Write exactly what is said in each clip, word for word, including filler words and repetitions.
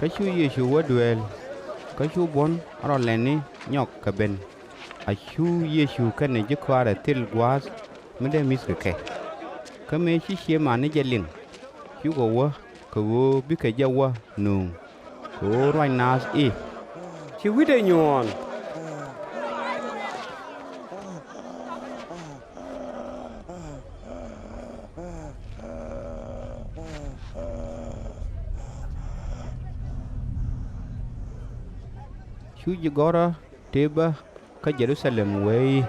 Kä cu Yecu wä dueel, kä cu buɔ̱n rɔ lɛni nyɔk kɛ ben. A cu Yecu kɛnɛ ji̱ kɔaarɛ thil gua̱a̱th mi dee mi̱th kɛ kɛ. Kä mëë ci ciëmani jɛ liŋ, cukɛ wä kɛ ɣöö bikɛ jɛ wä nööŋ, kɛ ɣöö ruac naath i̱, "Ci wi̱cdɛ nyuɔ̱ɔ̱n." Cu ji̱ gɔ̱rä tëë bä kä Jɛ-ru-tha-lɛm wee i̱,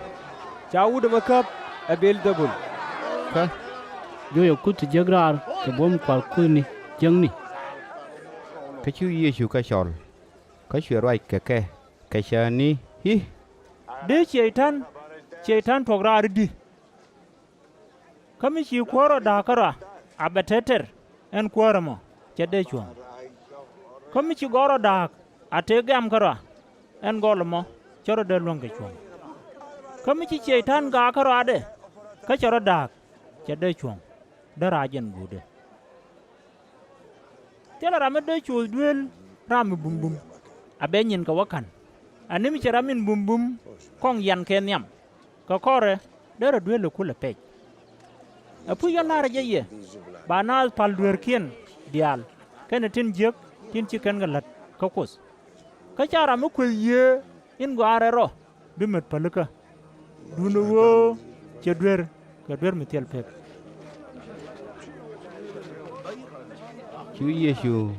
"Ca wut ɛmɛ käp ɛ Bɛɛl-dhɛ-bul." Kä, "Jɔ̱ɔ̱cɛ kuth ti jiäk raar kɛ buɔ̱m kua̱r kuthni jiäkni." Kä cu Yecu kɛ cɔl, kä cuɛ ruac kɛ kɛ kɛ cäätni i̱, "Dee Cɛy-tan, Cɛy-tan tuɔ̱k raar i̱di? Kä mi ci kuäär rɔ da̱a̱k kärɔa, a bɛ tɛtɛr ɛn kuäär ɛmɔ cɛ dee cuɔ̱ŋ. Kä mi ci gɔl rɔ da̱a̱k a tëë gɛ̈m kärɔa, ɛn gɔl ɛmɔ cɛ rɔ dee luäŋ kɛ cuɔ̱ŋ. Kä mi ci Cɛy-tan gaak kärɔadɛ, kä cɛ rɔ da̱a̱k, cɛ dee cuɔ̱ŋ, dee raar jɛn guutdɛ. Thilɛ ram mi dee coth dueel ram mi bumbum, a bɛ nyin kɛ wä ka̱n. Ɛ ni mi cɛ ram min bumbum kɔŋ yian kɛ nhiam, kɛ kɔrɛ derɛ duel ɛ kulɛ pɛc. Ɛpuc yɔ la̱rä jɛ yɛ, ba naath pa̱l dueerkiɛn diaal kɛnɛ tin jiäk tin ci kɛn kɛ la̱t kä Kuoth. Kä /ca ram mi kueth Yiëë in Gɔaa Rɛl Rɔ bi met pälikä, duundɛ ɣöö cɛ duer kɛ duer mi thil pek." Cu Yecu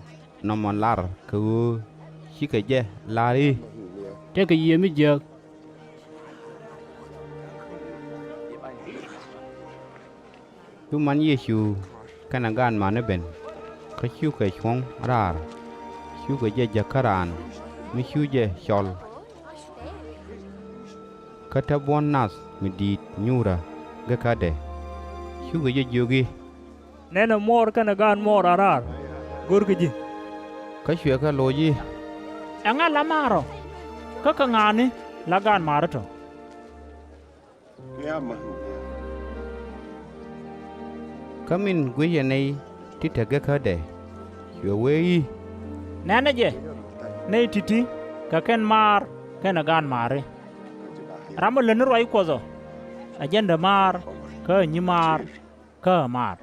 nɔmɔ lar kɛ ɣöö cikɛ jɛ lar i̱, "Tëëkɛ yiëë mi jiääk." Cu man Yecu kɛnɛ gaatma̱a̱ni ben, kä cukɛ cuɔ̱ŋ raar, cukɛ jɛ jäk kä raan mi cu jɛ cɔl. Kä te buɔ̱n nath mi di̱i̱t nyuurä gekädɛ, cukɛ jɛ jiök i̱, "Nɛnɛ muɔɔr kɛnɛ gaatmuɔɔr a raar, görkɛ ji̱." Kä cuɛ kɛ loc i̱, "Ɛŋa la maarɔ, kä kɛ ŋa̱a̱ni la gaatmaari tɔ̱?" Kä min guicɛ nɛy ti te gekädɛ, cuɛ wee i̱, "Nɛnɛ jɛ, nɛy ti̱ti̱ kɛ kɛn maar kɛnɛ gaatmaari. Ram ɔ lät ni ruac Kuɔth ɔ, ɛ jɛn dee maar kä ɛ nyimaar kä ɛ maar."